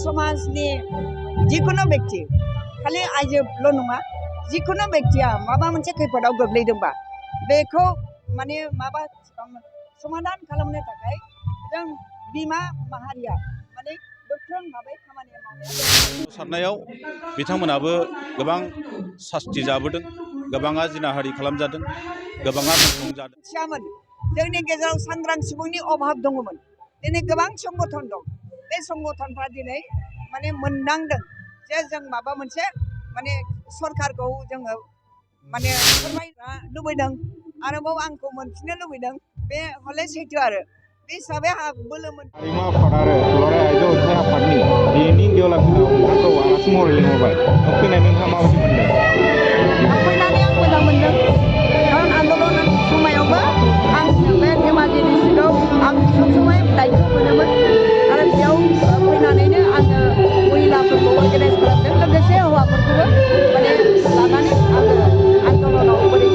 समाजनि जिकुनु बेक्ति खालि आइजोल' नङा जिकुनु बेक्तिया माबा मोनसे खैफोदाव गोग्लैदोंबा बेखौ माने माबा समाधान खालामनो थाखाय जों बिमा माहारिया माने गोख्रों भाबै खामानि मावनाया सारनायाव बिथांमोनाबो गोबां सास्ति जाबोदों, गोबाङा जिनाहारि खालामजादों, गोबाङा मुंख्लं जादों। मिथियामोन जोंनि गेजेराव सांग्रां सुबुंनि अभाब दङमोन। दिनै गोबां संगठन दं। बे संगठनफ्रा दिनै माने मोनदांदों जे जों माबा मोनसे माने सरकारखौ जोङो माने फोरमायनो लुबैदों आरोबाव आंखौ मोनफिननो लुबैदों बे हले सैथो आरो बे हिसाबै आंहा बोलो मोन हारिमु आफाद आरो दुलाराय आइजो अनसाय आफादनि दिनैनि गेवलां मेलाव नोंथांखौ आलासि महरै लिंहरबाय। फैनानै नोंथाङा माबायदि मोनदों? फैनानै आं मोजां मोनदों खारन आन्दलन समायावबो आं बे धेमाजि डिस्ट्रिक्टआव आं सब समाय दायित्व मोनोमोन आरो बेयाव फैनानैनो आङो महिलाफोरखौ अर्गानाइज खालामदों लोगोसे हौवाफोरखौबो माने लानानै आङो आन्दलनाव बोरै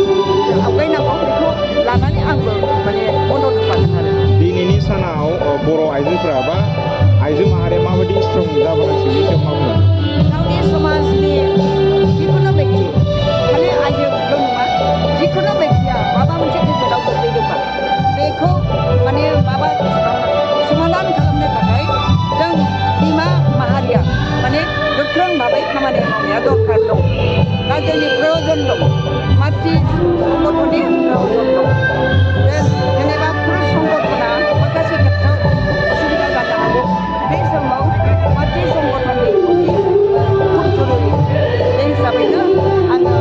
आवगायनांगौ बेखौ लानानै आंबो माने मदद होफादों आरो दिनैनि सानाव बर' आइजोफोरा बा आइजो माहारिया माबायदि स्ट्रं जाबोनांसिगौ बेनि सायाव मा बुंगोन? जोंनि समाजनि जिकुनु बेक्ति खालि आइजोल' नङा जिकुनु बेक्तिया माबा मोनसे खैफोदाव गोग्लैदोंबा बेखौ माने माबा समाधान खालामनो थाखाय जों बिमा माहारिया माने गोख्रों भाबै खामानि मावनाया दरखार दं। दा जोंनि प्रयजन दं मातृ संगठननि प्रयजन दं। जेनेबा पुरुष संगठना माखासे खेत्रआव असुबिदा जानो हागौ बे समाव मातृ संगठननि खुब जरुरि बे हिसाबैनो आङो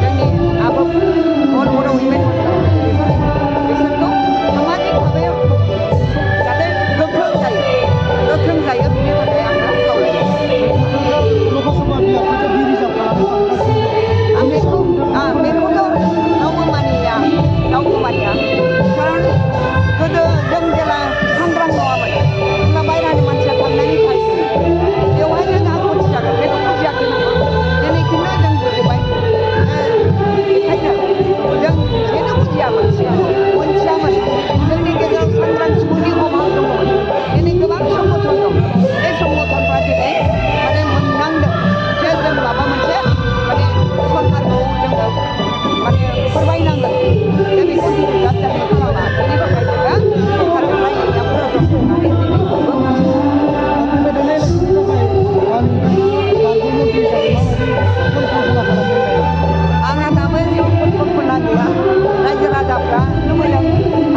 जोंनि आब'फोर बर' उइमेन बिसोरखौ सामाजिक भाबै जाहाथे गोख्रों जायो बिनि थाखाय आङो खावलायो। बेखौथ' रावबो मानिया खारन गोदो जों जेला सांग्रां नङामोन होमबा बायह्रानि मानसिया थांनानै थायोमोन बेवहायनो जोंहा खथि जागोन बेखौ बुजियाखै नामा दिनै खिन्थु जों बुजिबाय बेखायनो जों जेबो बुजियामोन सिगाङाव मोनथियामोन जोंनि गेजेराव सांग्रां सुबुंनि अभाब दङमोन। दिनै गोबां संगठन दं बे संगठनफ्रा दिनै माने मोनदांदों जे जों माबा मोनसे माने सरकारखौ जोङो माने फोरमायनांगोन जे बेखौ दिनै जाथि खालामा बेनि थाखाय जोङो सरकारखौ रायज्लायनाया प्रयजन होननानै दिनै बयबो आंहा दाबो जेबो परिकल्पना गैया। रायजो राजाफ्रा लुबैदों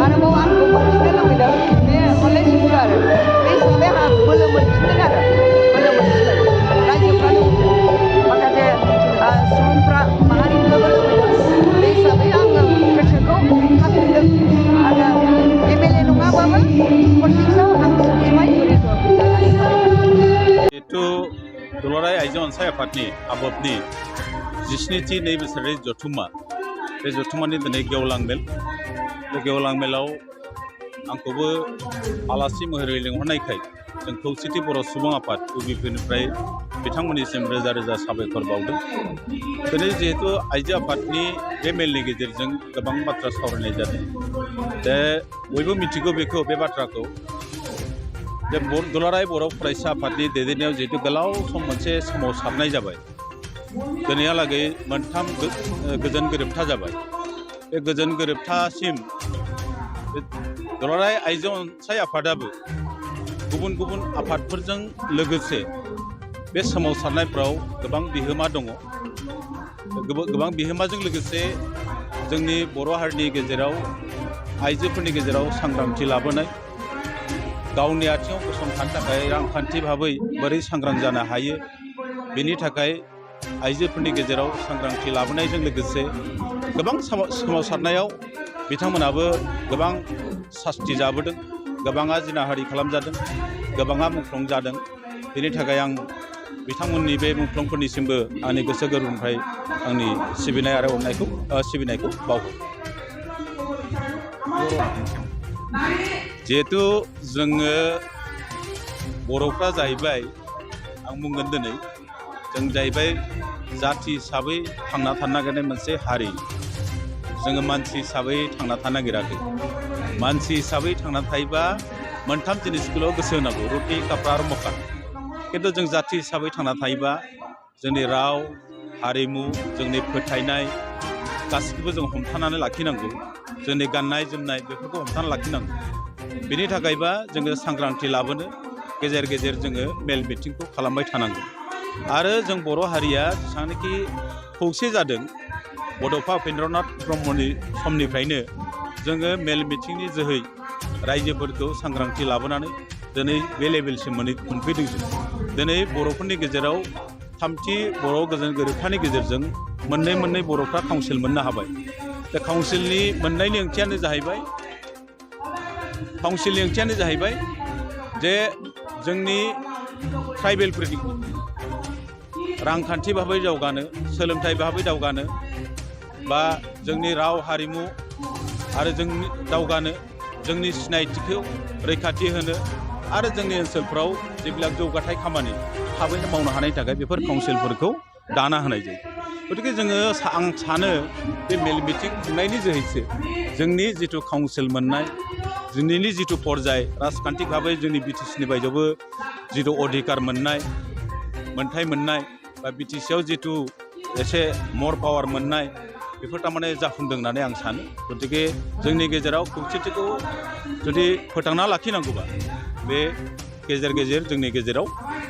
आरोबाव आंखौ मोनफिननो लुबैदों बे हले सैथो आरो बे हिसाबै आंहा बोलो मोनफिनदों रायजोफ्रा लुबैदों माखासे सुबुंफ्रा माहारिफ्राबो लुबैदों बे हिसाबै आङो गोसोखौ खाथुमदों आरो एमएलए नङाबाबो पलिटिक्सआव आं सबसमाय जड़ित जानानै जिहेतु दुलाराय आइजो अनसाय आफादनि आब'बनि 17थि नै बोसोरारि जथुम्मा बे जथुम्मानि दिनै गेवलां मेल बे गेवलां मेलाव आंखौबो आलासि महरै लिंहरनायखाय जों खौसेथि बर' सुबुं आफाद UBP-निफ्राय बिथांमोननिसिम रोजा रोजा साबायखर बावदों। दिनै जिहेतु आइजो आफादनि बे मेलनि गेजेरजों गोबां बाथ्रा सावरायनाय जादों जे बयबो मिथिगौ बेखौ बे बाथ्राखौ जे दुलाराय बर' फरायसा आफादनि दैदेननायाव जिहेतु गोलाव सम मोनसे सोमावसारनाय जाबाय दिनैहालागै मोनथाम गोजोन गोरोबथा जाबाय। बे गोजोन गोरोबथासिम दुलाराय आइजो अनसाय आफादाबो गुबुन गुबुन आफादफोरजों लोगोसे बे सोमावसारनायफ्राव गोबां बिहोमा दङ। गोबां बिहोमाजों लोगोसे जोंनि बर' हारिनि गेजेराव आइजोफोरनि गेजेराव सांग्रांथि लाबोनाय गावनि आथिङाव गसंथानो थाखाय रांखान्थि भाबै बोरै सांग्रां जानो हायो बेनि थाखाय आइजोफोरनि गेजेराव सांग्रांथि लाबोनायजों लोगोसे गोबां सोमावसारनायाव बिथांमोनाबो गोबां सास्ति जाबोदों, गोबाङा जिनाहारि खालामजादों, गोबाङा मुंख्लं जादों। बेनि थाखाय आं बिथांमोननि बे मुंख्लंफोरनिसिमबो आंनि गोसो गोरबोनिफ्राय आंनि सिबिनाय आरो सिबिनायखौ बावहरो। जिहेतु जोङो बर'फ्रा जाहैबाय आं बुंगोन दिनै जों जाहैबाय जाथि हिसाबै थांना थानो नागिरनाय मोनसे हारि। जोङो मानसि हिसाबै थांना थानो नागिराखै। मानसि हिसाबै थांना थायोबा मोनथाम जिनिसखौल' गोसो होनांगौ रुटि कापड़ा आरो मकान। खिन्थु जों जाथि हिसाबै थांना थायोबा जोंनि राव हारिमु जोंनि फोथायनाय गासिखौबो जों हमथानानै लाखिनांगौ जोंनि गाननाय जोमनाय बेफोरखौ हमथाना लाखिनांगौ बेनि थाखायबा जोङो सांग्रांथि लाबोनो गेजेर गेजेर जोङो मेल मिटिंखौ खालामबाय थानांगौ आरो जों बर' हारिया जेसेबांनाखि खौसे जादों बड'फा उपेन्द्रनाथ ब्रह्मनि समनिफ्रायनो जोङो मेल मिटिंनि जोहै रायजोफोरखौ सांग्रांथि लाबोनानै दिनै बे लेभेलसिम मोनफैदों जों दिनै बर'फोरनि गेजेराव थामथि बर' गोजोन गोरोबथानि गेजेरजों मोननै बर'फ्रा काउन्सिल मोननो हाबाय दा काउन्सिलनि मोननायनि ओंथियानो जाहैबाय जे जोंनि ट्राइबेलफोरनि रांखान्थि भाबै दावगानो सोलोंथाइ भाबै दावगानो बा जोंनि राव हारिमु आरो जोंनि दावगानो जोंनि सिनायथिखौ रैखाथि होनो आरो जोंनि ओनसोलफ्राव जेब्लाबो जौगाथाय खामानि थाबैनो मावनो हानायनि थाखाय बेफोर काउन्सिलफोरखौ दाना होनाय जायो गतिके जोङो आं सानो बे मेल मिटिं खुंनायनि जोहैसो जोंनि जिथु काउन्सिल मोननाय दिनैनि जिथु पर्याय राजखान्थि भाबै जोंनि बिटिसिनि बायजोआवबो जिथु अधिकार मोनथाय मोननाय बा बिटिसिआव जिथु एसे मर पावार मोननाय बेफोर थारमाने जाफुंदों होननानै आं सानो गतिके जोंनि गेजेराव खौसेथिखौ जुदि फोथांना लाखिनांगौबा बे गेजेर गेजेर जोंनि गेजेराव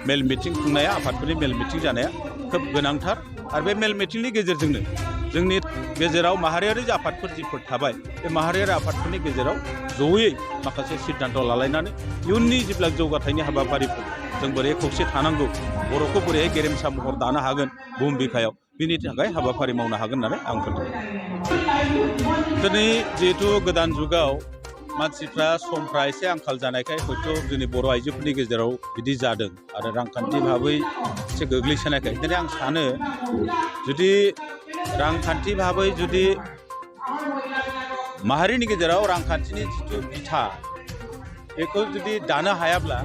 मेल मिटिं खुंनाया आफादफोरनि मेल मिटिं जानाया खोब गोनांथार आरो बे मेल मिटिंनि गेजेरजोंनो जोंनि गेजेराव माहारियारि आफादफोर जिफोर थाबाय बे माहारियारि आफादफोरनि गेजेराव जयै माखासे सिद्धान्त लालायनानै इयुननि जेब्ला जौगाथायनि हाबाफारिफोर जों बोरै खौसे थानांगौ बर'खौ बोरैहाय गेरेमसा महर दानो हागोन बुहुम बिखायाव बिनि थाखाय हाबाफारि मावनो हागोन होननानै आं फोथायो दिनै जिहेथु गोदान जुगाव मानसिफ्रा समफ्रा एसे आंखाल जानायखाय हयथ' जोंनि बर' आइजोफोरनि गेजेराव बिदि जादों आरो रांखान्थि भाबै एसे गोग्लैसोनायखाय दिनै आं सानो जुदि रांखान्थि भाबै जुदि माहारिनि गेजेराव रांखान्थिनि जिथु बिथा बेखौ जुदि दानो हायाब्ला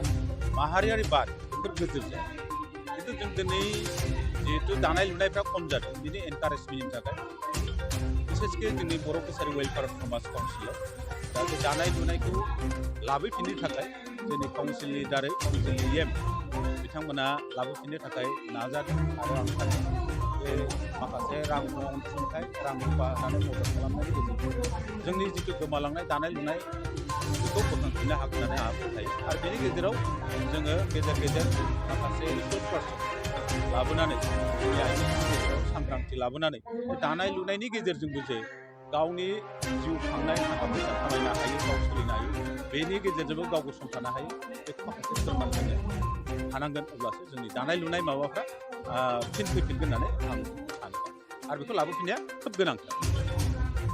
माहारियारि बाद बेफोर गोजोर जायो खिन्थु जों दिनै जिहेतु दानाय लुनायफ्रा खम जादों बिनि एनकारेजमेन्टनि थाखाय बिसेसके जोंनि बर' फिसारि वेलफेयार समाज काउन्सिलाव दा बे दानाय लुनायखौ लाबोफिननो थाखाय जोंनि काउन्सिलनि दारै काउन्सिलनि एम बिथांमोना लाबोफिननो थाखाय नाजादों आरो आं सानो बे माखासे रां अनसुंथाइ रां रुफा होनानै मदद खालामनायनि गेजेरजों जोंनि जिथु गोमालांनाय दानाय लुनाय बेखौ फोथांफिननो हागोन होननानै आं फोथायो आरो बेनि गेजेराव जोङो गेजेर गेजेर माखासे रिसर्स पार्सन लाबोनानै जोंनि आइजोफोरनि गेजेराव सांग्रांथि लाबोनानै दानाय लुनायनि गेजेरजोंबो जे गावनि जिउ खांनाय थाखा फैसा खामायनो हायो गाव सोलिनो हायो बेनि गेजेरजोंबो गाव गसंथानो हायो बेखौ माखासे फोरमान होनो हानांगोन अब्लासो जोंनि दानाय लुनाय माबाफ्रा फिन फैफिनगोन होननानै आं सानो आरो बेखौ लाबोफिननाया खोब गोनांथार